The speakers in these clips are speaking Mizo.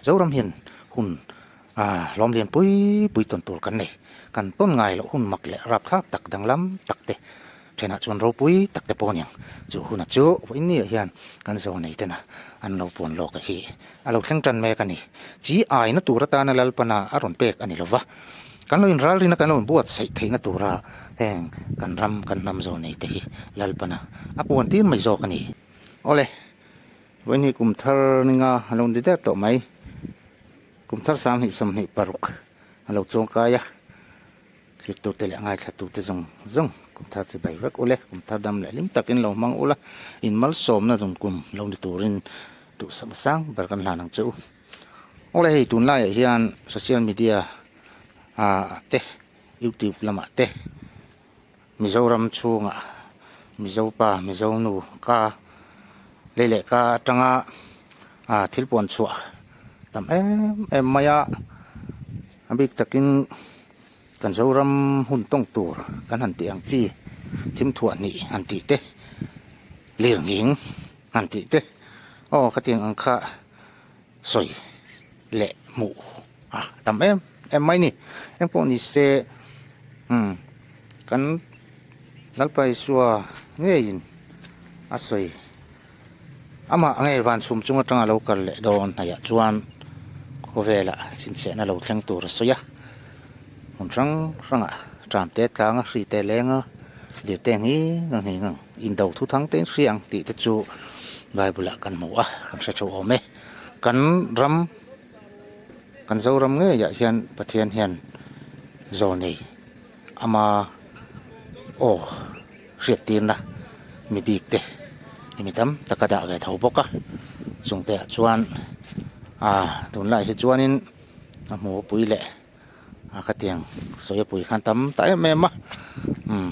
Zoram hian hun ah lawm lian pui pui tawn tur kan nei. Kan tawn ngai loh hun mak leh rapthlak tak danglam tak te thenah chuan ropui tak te pawh a niang. Chu huna chu vawiinniah hian kan zawnei tena an lo puan lawk a hi a lo thleng tan mek a ni. Chi aina tur atana Lalpana a rawn pek a ni lova, kan lo inralrina kan lo inbuatsaih theihna tura heng kan ram kan hnam zawnei te hi Lalpana a puan tir mai zawk a ni. Awle, vawiinni kum thar ninga a lo ni der tawh mai. Kum thar 2026 a lo chuangkai a, thlittute leh ngaithlatute zawng zawng kum thar chi bai vek ule, kum thar dam leh hlim takin lo hmang ula, in malsawmna zawng kum lo ni turin duhsakna sang ber kan hlan ang che u. Awle hei tunlaiah hian social media ah te youtube lamah te Mizoram chhungah Mizo pa Mizo nu ka lei leh ka atanga ah thil puan chhuah tam em em mai a, a bik takin kan Zoram hun tawng tur kan han tih ang chi thim thuah hnih han tih te lirnghing han tih te aw khatiang ang kha sawi leh hmuh a tam em em mai ni engpawh ni se umm kan Lalpa Isua ngeiin a sawi amah ngei van chhum chung atanga lo kal leh dawn hnaihah chuan khawvelah chhinchhiahna lo thleng tur a sawi a hmun hrang hrangah tram te tlanga hri te lenga lirte nghing ang nghing ang indo thu thang te in hria ang tih te chu Bible ah kan hmu a kan hre theuh awm e. Kan ram, kan Zoram ngeiah hian Pathian hian zawnei ama aw hriattirna mi bik te mi tam tak a dah ve tho bawk a, chungte ah chuan ah tunlai hi chuanin a hmu pui leh a khatiang sawi pui khan tam ta em em a umm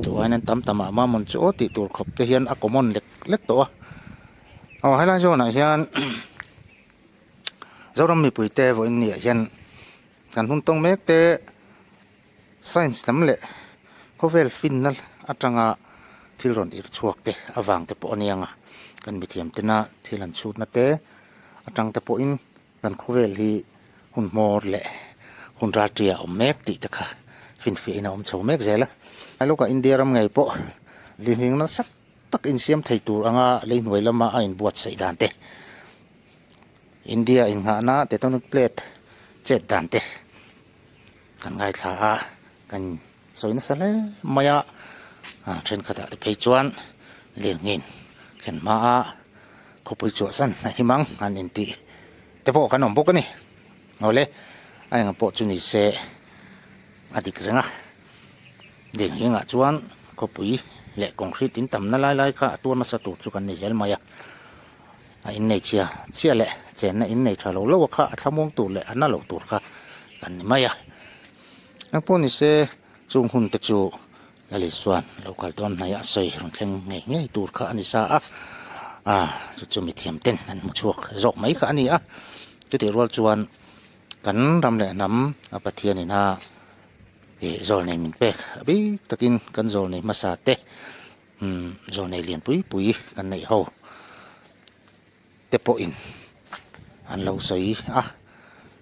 chu aiin an tam ta mah mah mawn chu aw tih tur khawp te hian a common lek lek tawh a. Aw helai zawnah hian Zoram mipuite vawiin niah hian kan hun tawng mek te science lam leh khawvel finna atanga thil rawn irh chhuak te avang te pawh a nia nga kan mithiam tena thil an chhutna te atang te pawhin kan khawvel hi hun hmawr leh hun ralṭia a awm mek tih te kha finfiahin a awm chho mek zel a. Helawkah India ram ngei pawh lirnghing nasa tak insiam thei tur anga lei hnuai lama a inbuatsaih dan te, India innghahna tectonic plate chet dan te kan ngaithla a, kan sawi nasa hle mai a, thenkhatah te phei chuan lirnghin thlen hma a khawpui chhuahsan a him ang an intih te pawh kan awm bawk a ni. Awle a eng pawh chu ni se a dik reng a. Dinghingah chuan khawpui leh concrete in tamna lai lai kha a tuar nasa tur chu kan ni zel mai a, a innei chhia chhia leh chenna innei tha lo lo a kha a thlamuang tur leh a na lo tur kha kan ni mai a. Engpawh ni se chung hun te chu Lalisuan lo kal dawn hnaih a sawi rawn thleng ngei ngei tur kha a ni sa a, ah chu chu mithiam ten an hmu chhuak zawk mai kha a ni a, chutih rual chuan kan ram leh hnam a Pathian in a Ih zawlnei min pek a bik takin kan zawlnei hmasa te umm zawlnei lian pui pui kan neih ho te pawhin an lo sawi a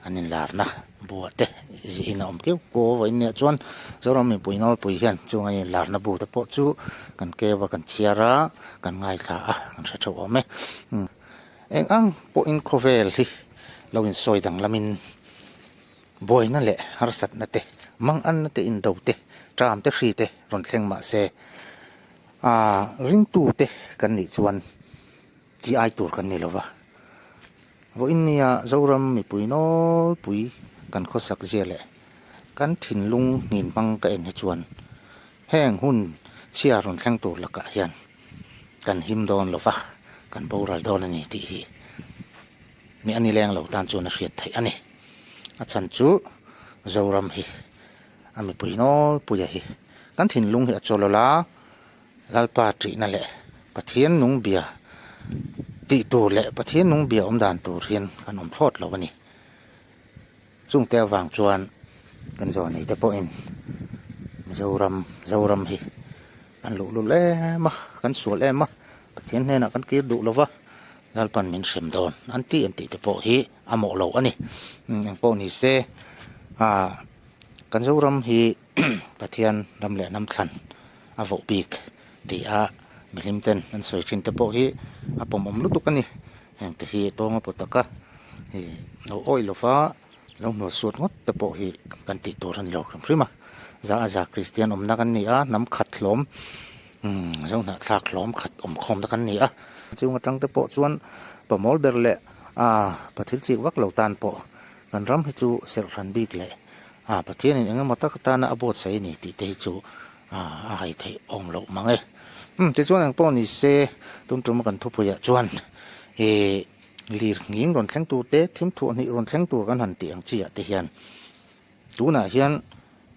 an inlarna buah te zihin a awm keuh keuh a vawiin nia chuan Zoram mipui nawlpui hian chung an inlarna bu te pawh chu kan keu a kan chhiar a kan ngaithla a kan hre theuh awm e eng ang pawhin khawvel hi lo insawi danglamin. Buaina leh harsatna te, manganna te indo te, ṭam te hri te rawn thleng mah se, aaa ringtu te kan nih chuan chi ai tur kan ni lo va. Vawiin nia Zoram mipui nawlpui kan khawsak zia leh kan thinlung hnin hmang ka en hi chuan heng hun chhia rawn thleng tur lakah hian kan him dawn lo va, kan boral dawn a ni tih hi mi a ni leng lo tan chuan a hriat theih a ni. A chhan chu Zoram hi a mipui nawlpuia hi kan thinlung hi a chaw lawlh a, Lalpa ṭihna leh Pathian nung bia tih tur leh Pathian nung bia awm dan tur hian kan awm thlawt lo a ni. Chungte avang chuan kan zawnei te pawhin Mizoram Zoram hi kan luh lul em a, kan sual em a, Pathian hnenah kan kir duh lo va. Lalpan min hrem dawn an ti an tih te pawh hi a mawh lo a ni. Eng pawh ni se ah kan Zoram hi Pathian ram leh hnam thlan a voh bik tih a mihlim ten an sawi thin te pawh hi a pawmawm lutuk a ni. Heng te hi tawng a pawt tak a, ih lo awih lova lo hmual suat ngawt te pawh hi kan tih tur a ni lo hrim hrim a. Za a za Kristian awmna kan ni a, hnam khat hlawm umm zohnahthlak hlawm khat awm khawmna kan ni a. Chung atang te pawh chuan pamawl ber leh ah pathil chik vak lo tan pawh kan ram hi chu serh hran bik leh ah Pathianin eng emaw tak atana a buatsaih a ni tih te hi chu a hai theih awm loh mang e. Umm tichuan eng pawh ni se tun tuma kan thupuiah chuan ih lir nghing rawn thleng tur te thim thuah hnih rawn thleng tur kan han tih ang chiah te hian tunah hian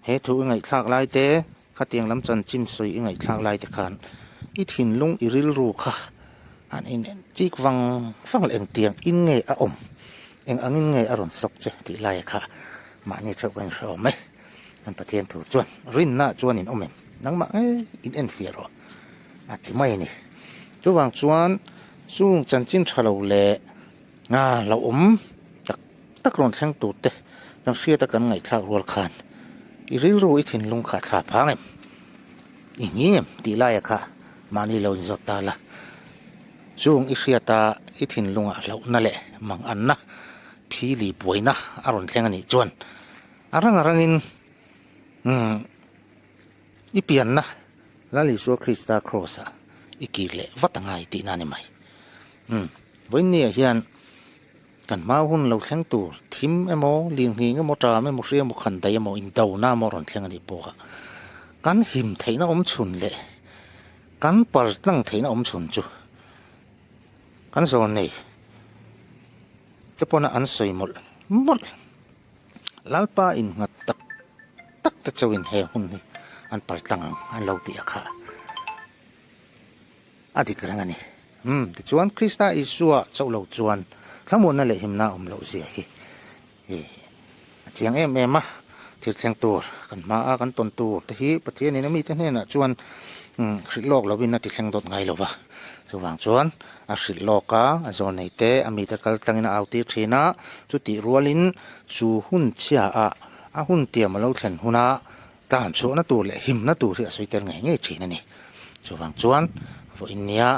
he thu i ngaihthlak lai te khatiang lam chanchin sawi i ngaihthlak lai te khan i thinlung i rilru kha han in chik vang vang leh engtiang in nge a awm eng angin nge a rawn sawk che tih laia kha mahni theuh ka inhre awm e. Kan Pathian thu chuan rinna chuan in awm em? Nangmah ngei in en fiah rawh a ti mai a ni. Chuvang chuan chung chanchin tha lo leh a lo awm tak tak rawn thleng tur te kan hriat a kan ngaihthlak rual khan i rilru i thinlung kha a thla phang em? I nghing em? Tih laia kha mahni lo inzawt ta la. Chung i hriata i thinlungah hlauhna leh manganna phili buaina a rawn thleng a nih chuan A rang a rangin umm i pianna Lal Isua Krista Kraws ah i kir leh vat a ngai tihna a ni mai. Umm vawiinniah hian kan hma hun lo thleng tur thim emaw, linghing emaw, ṭam emaw, hri emaw, khan daih emaw, indona emaw rawn thleng a nih bawk a, kan him theihna awm chhun leh kan pal tlang theihna awm chhun chu kan zawn nei te pawna an sawi mawlh mawlh. Lalpa innghat tak tak te chauhin he hun hi an pal tlang ang an lo tih a kha a dik reng a ni. Umm tichuan Krista Isua chauh lo chuan thlamuanna leh himna a awm loh zia hi ih a chiang em em a, thil thleng tur kan hma a kan tawn tur te hi Pathianin a mite hnenah chuan umm hrilh lawk lovin a ti thleng dawt ngai lo va, chuvang chuan A hrilh lawk a, a zawn nei te, a mite kal tlangin a au tir thin a, chutih rualin chu hun chhia ah a hun tiam a lo thlen huna tlan chhuahna tur leh himna tur hi a sawi tel ngei ngei thin a ni. Chuvang chuan vawiin nia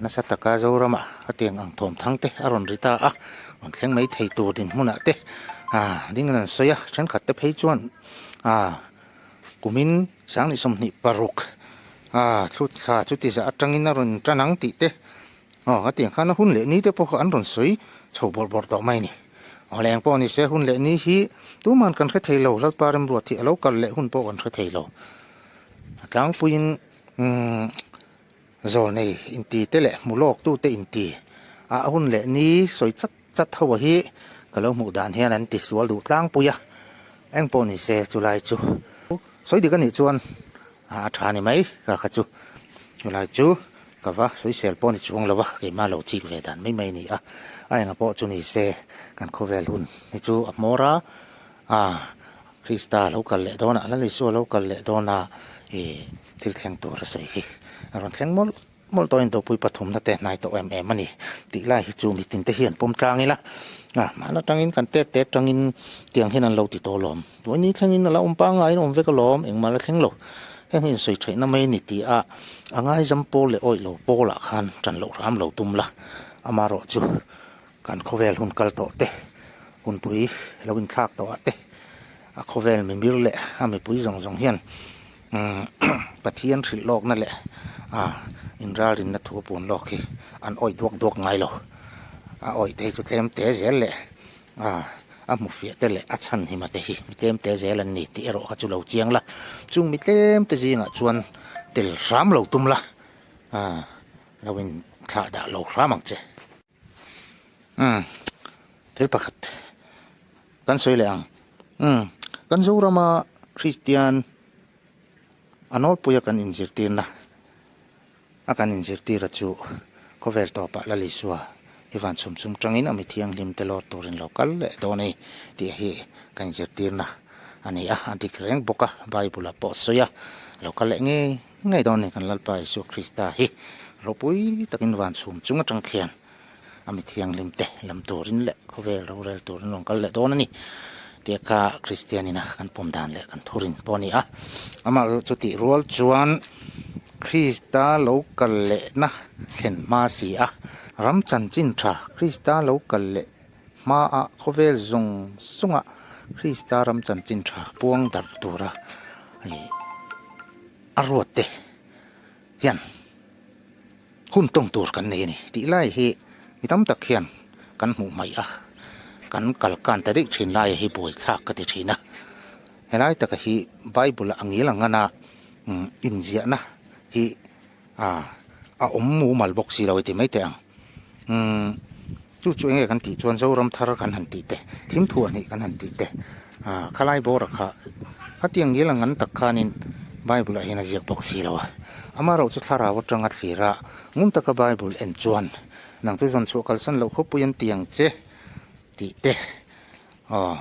nasa taka Zoramah hetiang ang thawm thang te a rawn ri ta a, rawn thleng mai thei tur dinhmunah te ding in an sawi a, thenkhat te phei chuan kumin 2026 a thlu thla chuti zah atangin a rawn tan ang tih te aw a tiang khan a hun leh ni te pawh kha an rawn sawi chho bawrh bawrh tawh mai a ni. Aw leng pawh ni se hun leh ni hi tuman kan hre thei lo Lalpa remruat hi a lo kal leh hun pawh kan hre thei lo. A tlangpuiin umm zawl nei inti te leh hmu lawk tu te inti a hun leh ni sawi chat chat ho hi ka lo hmuh dan hian an ti sual duh tlangpui a eng pawh ni se chulai chu sawi dik a nih chuan a tha ni mai ka kha chu chulai chu ka va sawisel pawh ni chuang lo a keimah lo chik ve dan mai mai a ni a a enga pawh chu ni se kan khawvel hun hi chu a hmawr a a Krista lo kal leh dawn a Lal Isua lo kal leh dawn a ih thil thleng tur a sawi hi a rawn thleng mawlh. Mawlh tawhin dopui pathumna te hnai tawh em em a ni tih lai hi chu mitin te hian pawm tlang ila a mahna tangin kan tet te atangin tiang hian an lo ti tawh alawm vawiin thlengin a la awm pangaiin a awm vek alawm engmah la thleng lo heng hi insawi theihna mai a ni tih a a ngaizam pawl leh awih lo pawlah khan tan loh hram lo tum la amaherawh chu kan khawvel hun kal tawh te hunpui lo inthlak tawh ah te a khawvel mimir leh a mipui zawng zawng hian Pathian hrilh lawkna leh inralrinna thu a puan lawk hi an awih duak duak ngai lo. A awih te hi chu tlem te zel leh a hmu fiah te leh a chhan hima te hi mi tlem te zel an ni tih erawh kha chu lo chiang la. Chung mi tlem te zingah chuan tel hram lo tum la, lo inthlah dah lo hram ang che. Umm thil pakhat kan sawi leh ang umm kan Zorama Kristian a nawlpuia kan inzirtirna a kan inzirtira chu khawvel tawpah Lal Isua hi van chhum chhum tangin a mi thianghlim te lawr turin lo kal leh dawn a ni tih hi kan inzirtirna a ni a, a dik reng bawk a Bible ah pawh a sawi a lo kal leh ngei ngei dawn a ni kan Lalpa Isua Krista hi ropui takin van chhum chung atang khian. A mi thianghlim te lam turin leh khawvel rorel turin rawn kal leh dawn a ni tih kha Kristian ina kan pawm dan leh kan thurin pawh a ni a. Amah chutih rual chuan Krista lo kal lehna thlen hma si a, ram chanchin tha Krista lo kal leh hmaah khawvel zawng zawnga Krista ram chanchin tha puang darh tura a ruat te hian hun tawng tur kan nei a ni tih lai hi mi tam tak hian kan hmuh hmaih a, kan kal kan ta daih thin lai hi buaithlak ka ti thin a, helai taka hi bible a ngil ang ngana inziahna hi a a awm mumal bawk si lo i ti mai teh ang umm chu chu enge kan tih chuan Zoram thar kan han tih te thim thuah hnih kan han tih te ah khalai bawr ah kha khatiang ngil ang an tak khanin bible ah hian a ziak bawk si lo a amaherawh chu thlarau atanga thlir a ngun taka bible en chuan nang chu zawn chhuah kalsan loh khawpui an ti ang che tih te aw.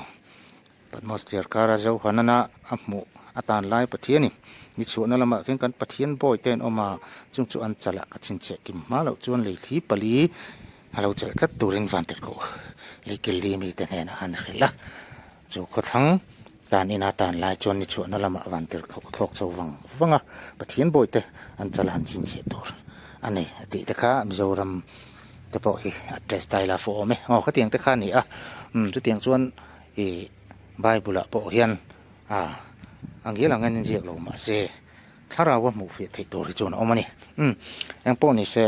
Patmos thliarkara Zohanana a hmuh atan lai Pathianin ni chhuahna lamah khian kan Pathian bawi te an awm a, chung chu an chalah ka chhinchhiah kim hma loh chuan lei thli pali a lo chelh tlat turin Vantirhkoh lei Kelli mite hnenah khan a hrilh a. Chu khawthlang tan ina tan lai chuan ni chhuahna lamah Vantirhkoh thlawk chho vang vang a, Pathian bawi te an chalah an chhinchhiah tur a ni a tih te kha Mizoram te pawh hi a test style a fuh awm e. Aw khatiang te kha a ni a, umm chutiang chuan Ih Bible ah pawh hian ah a ngil ang en ziak lo mahse thlarau a hmuh fiah theih tur hi chuan a awm a ni. Umm eng pawh ni se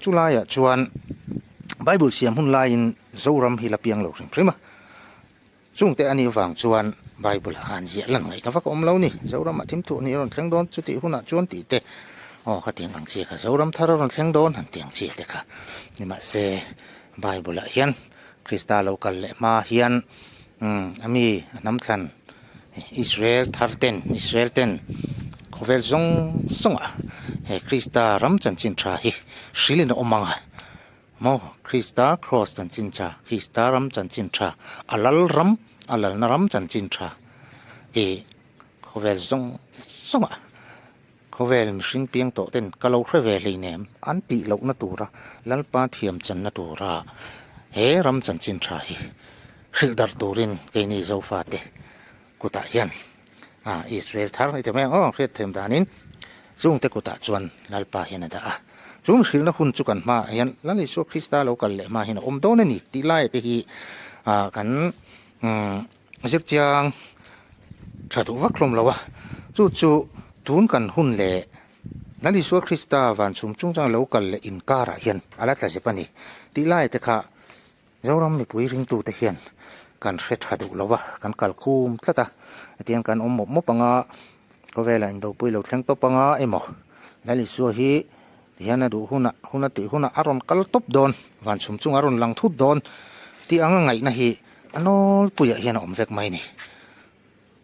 chu laiah chuan Bible siam hun laiin Zoram hi la piang lo hrim hrim a, chungte a nih vang chuan Bible ah khan ziah lan ngaih ta vak a awm lo ni. Zoramah thim thuh ni a rawn thleng dawn chutih hunah chuan tih te aw khatiang ang chi kha Zoram thar a rawn thleng dawn han tih ang chi te kha nimahse Bible ah hian Krista lo kal leh hma hian a mi a hnam thlan Israel thar ten Israel ten khawvel zawng zawng ah he Krista ram chanchin tha hi hrilhin a awm ang a maw Krista cross chanchin tha Krista ram chanchin tha a lal ram a lalna ram chanchin tha hi khawvel zawng zawng ah. Khawvel mihring piang tawh ten ka lo hre ve hleinem an tih lohna tura Lalpa thiam channa tura he ram chanchin tha hi hrilh darh turin keini Zofate kutah hian Israel thar i ti mai ang aw hriat thiam danin chungte kutah chuan Lalpa hian a dah a. Chu mihrilhna hun chu kan hmaah hian Lal Isua Krista lo kal leh hma hian a awm dawn a ni tih laia te hi kan Zirchiang tha duh vak hlawm lo a, chu chu tun kan hun leh Lal Isua Krista van chhum chungchang lo kal leh inkarah hian a la tla zep a ni tih lai te kha Zoram mipui ringtute hian kan hre tha duh lo a, kan kal khum tlat a, hetiang kan awm mawp mawp anga khawvelah indopui lo thleng tawp anga emaw Lal Isua hi tihian a duh hunah hun a tih hunah a rawn kal tawp dawn van chhum chungah a rawn lang thut dawn tih anga ngaihna hi A nawlpuiah hian a awm vek mai a ni.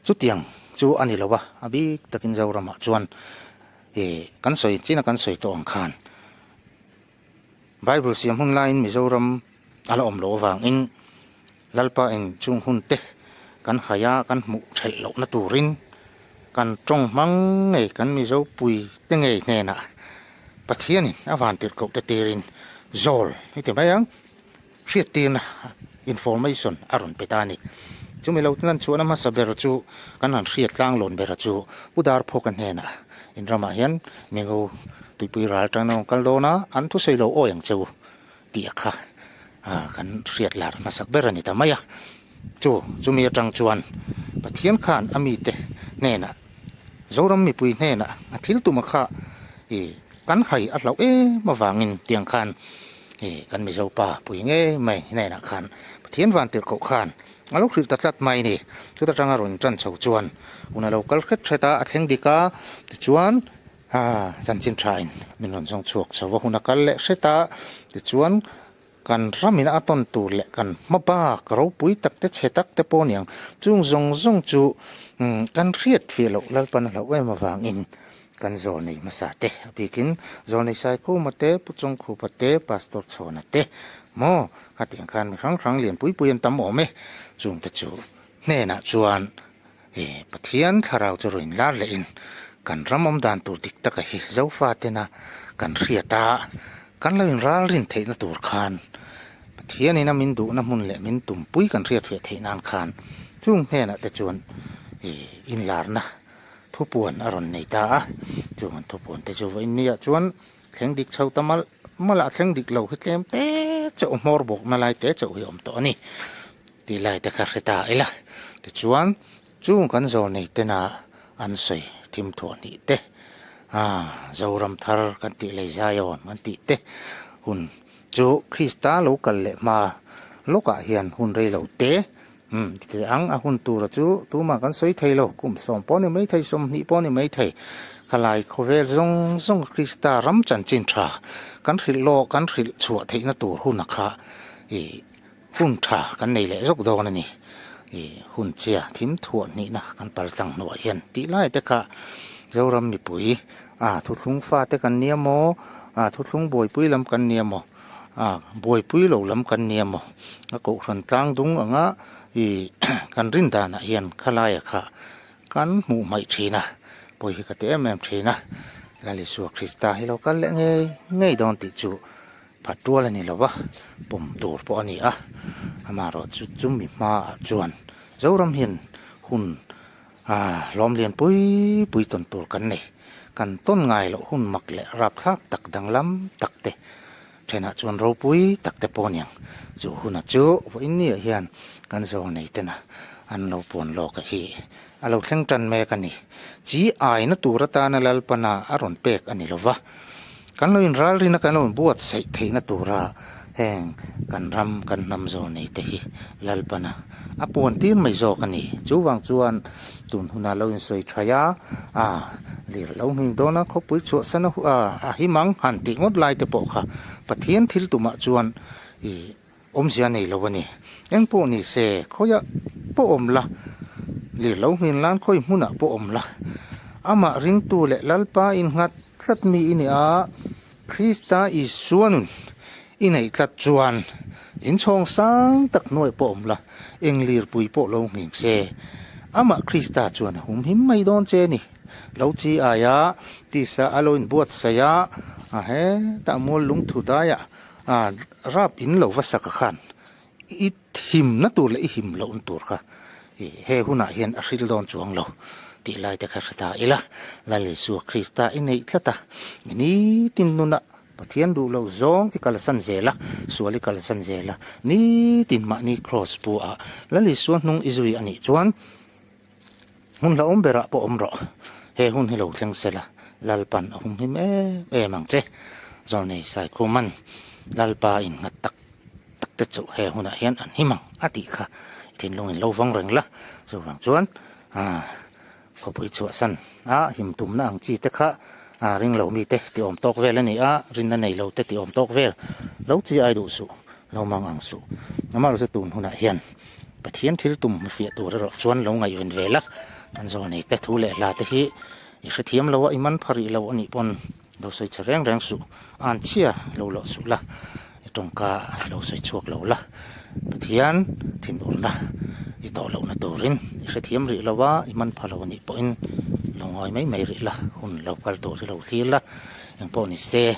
Chutiang chu a ni lo a, a bik takin Zoramah chuan ih kan sawi chin a kan sawi tawh ang khan Bible siam hun laiin Mizoram a la awm loh avangin Lalpa in chung hun te kan hai a, kan hmuh thelh lohna turin kan tawng hmang ngei kan Mizopui te ngei hnenah Pathianin a vantirhkoh te tirin zawl i ti mai ang. Hriattirna, information, a rawn pe ta a ni. Chumi lo lan chhuahna hmasa ber chu kan han hriat tlanglawn bera chu Pu Darphawka hnenah in ramah hian Mingo tuipui ral tangin a rawn kal dawn a, an thusawi lo awi ang che u tih a kha kan hriat lar hmasak ber a ni ta mai a. Chu chumi atang chuan Pathian khan a mite hnenah Zoram mipui hnenah a thil tuma kha i kan hai a hlauh em avangin tiang khan i kan Mizo pa pui ngei mai hnenah khan Pathian van tirhkoh khan a lo hrilh ta tlat mai a ni. Chuta tanga rawn tan chho chuan hun a lo kal hret hret a, a thleng dik a, tichuan chanchin tha in min rawn zawng chhuak chho a, hun a kal leh hret a, tichuan Kan ramin a tawn tur leh kan hma bak ropui tak te chhe tak te pawh aniang chung zawng zawng chu kan hriat fiah loh Lalpan a hlauh em avangin kan zawlnei hmasa te a bikin zawlnei Saikhuma te Pu Chawngkhupa te Pastor Chhawna te maw khatiang khan mi hrang hrang lian pui pui an tam awm e chung te chu hnenah chuan Pathian thlarau chu rawn inlar lehin kan ram awm dan tur dik taka hi Zofa tena kan hriat a, kan lo inralrin theihna tur khan. Pathianin a min duhna hmun leh min tumpui kan hriatfiah theih nan khan chung hnenah te chuan ih inlarna thupuan a rawn nei ta a. Chung an thupuan te chu vawiin niah chuan thleng dik chho ta malh malh a, thleng dik lo hi tlem te chauh hmawr bawkna lai te chauh hi a awm tawh a ni tih lai te kha hre ta ila. Tichuan chung kan zawlnei tena an sawi thim thuah hnih te, ah Zoram thar kan tih leh Zion kan tih te hun chu Krista lo kal leh hma lawkah hian hun rei lo te umm ti teh ang a hun tura chu tumah kan sawi thei lo kum sawm pawh a ni maithei sawmhnih pawh a ni maithei khalai khawvel zawng zawng Krista ram chanchin tha kan hrilh lawk kan hrilh chhuah theihna tur hun a kha ih hun tha kan nei leh zawk dawn a ni ih hun chia thim thuah hnihna kan pal tlang hnuah hian tih lai te kha Zoram mipui a thuthlung fate kan nia maw a thuthlung buaipui lam kan nia maw a buaipui lo lam kan nia maw a kohhran tlang dung anga ih kan rin danah hian khalaia kha kan hmuh hmaih thin a pawi hi ka ti em em thin a Lal Isua Krista hi lo kal leh ngei ngei dawn tih chu phat tual a ni lo va pawm tur pawh a ni a amaherawhchu chumi hmaah chuan Zoram hian hun A hlawm lian pui pui tawn tur kan nei. Kan tawn ngai loh hun mak leh rapthlak tak danglam tak te thenah chuan ropui tak te pawh aniang. Chu huna chu vawiin niah hian kan zawl nei tena an lo puan lawk a hi a lo thleng tan mek a ni. Chi aina tur atana Lalpana a rawn pek a ni lova. Kan lo inralrin a kan lo inbuatsaih theihna tura heng kan ram kan hnam zawl nei te hi Lalpana a puan tir mai zawk a ni. Chuvang chuan tun huna lo insawi thaih a, a lir lo nghing dawn a, khawpui chhuahsan a a him ang han tih ngawt lai te pawh kha Pathian thil tumah chuan ih awmzia nei lo a ni. Eng pawh ni se khawiah pawh awm la, lir lo nghin lan khawi hmunah pawh awm la, amah ringtu leh Lalpa innghat tlat mi i ni a, Krista Isua nun i neih tlat chuan inchhawng sang tak hnuai pawh awm la, eng lirpui pawh lo nghing se, amah Krista chuan a humhim mai dawn che a ni. Lo chi aia tisa a lo inbuatsaih a, a hetah mual lungthu daiah a rap in lo va sak a khan i himna tur leh i him lohna tur kha he hunah hian a hril dawn chuang lo tih lai te kha hre ta ila. Lal Isua Krista i neih tlat a, i nitin nunah Pathian duh loh zawng i kalsan zel a, sual i kalsan zel a, nitin mahni kraws pu ah Lal Isua hnung i zui a nih chuan hmun hlauhawm berah pawh awm rawh. He hun hi lo thleng sela Lalpan a humhim em em ang che. Zawlnei Saikhuman Lalpa innghat tak tak te chu he hunah hian an him ang a tih kha i thinlung in lo vawng reng la. Chuvang chuan khawpui chhuahsan a him tumna ang chi te kha ring lo mite ti awm tawk vel a ni a, rinna nei lo te ti awm tawk vel lo chi ai duh suh, lo mang ang suh. Amaherawhchu tun hunah hian Pathian thil tum hmufiah tur erawh chuan lo ngaihven ve la, an zawlnei te thu leh hla te hi i hrethiam lo a, i man pha rih lo a nih pawn Lo sawi chhe reng reng suh, an chhia lo loh suh la, i tawngka lo sawi chhuak lo la, Pathian thinurna i tawh lohna turin i hrethiam rih lo a, i man pha lo anih pawhin lo ngawi mai mai rih la, hun lo kal tur hi lo thlir la, engpawh ni se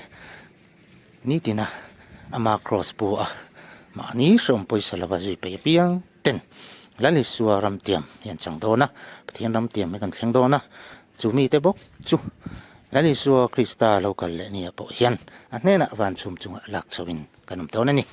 nitina ama cross pu a mahni hreawm pawisa lova zui peih apiang ten Lal Isua ramtiam hi an chang dawn a, Pathian ramtiam hi kan thleng dawn a, chu mite bawk chu Lal Isua Krista lo kal leh nia pawh hian a hnenah van chhum chungah lak chhoin kan awm dawn a ni.